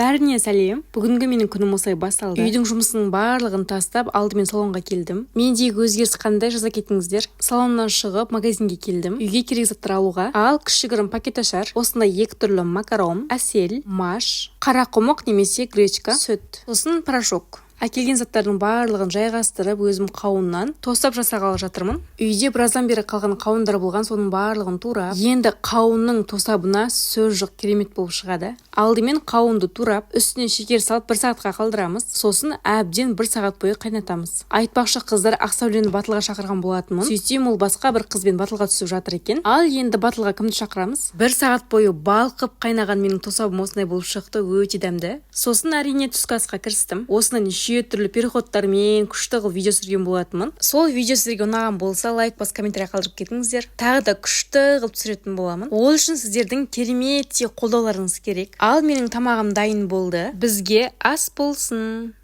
Бәріне сәлем! Бүгінгі менің күнім осылай басталды. Үйдің жұмысының барлығын тастап, алдымен салонға келдім. Мендегі өзгеріс қандай, жаза кетіңіздер. Салоннан шығып, магазинге келдім үйге керек заттар алуға. Ал кішігірім пакет ашар, осындай екі түрлі макарон, әсел, маш, қарақұмық немесе гречка, сүт, сосын порошок. Әкелген заттардың барлығын жайғастырып, өзім қауыннан тосап жасағалы жатырмын. Үйде біраздан бері қалған қауындар болған, соның барлығын турап. Енді қауынның тосабына сөз жоқ, керемет болып шығады. Алдымен қауынды турап, үстіне шекер салып, бір сағатқа қалдырамыз. Сосын әбден бір сағат бойы қайнатамыз. Айтпақшы, қыздар, Ақсәулені батылға шақырған болатынмын. Сөйтсем, ол басқа бір қызбен батылға түсіп жатыр екен. Ал енді батылға кімді шақырамыз? Бір сағат бойы балқып қайнаған менің тосабым осындай болып шықты, өте дәмді. Сосын, әрине, түскі асқа кірістім. Осыны неше түрлі переходтармен күшті қылып видео түсірген болатынмын. Сол видео сіздерге ұнаған болса, лайк басып, комментарий қалдырып кетіңіздер. Тағы да күшті қылып түсіретін боламын. Ол үшін сіздердің кереметтей қолдауларыңыз керек. Ал менің тамағым дайын болды, бізге ас болсын!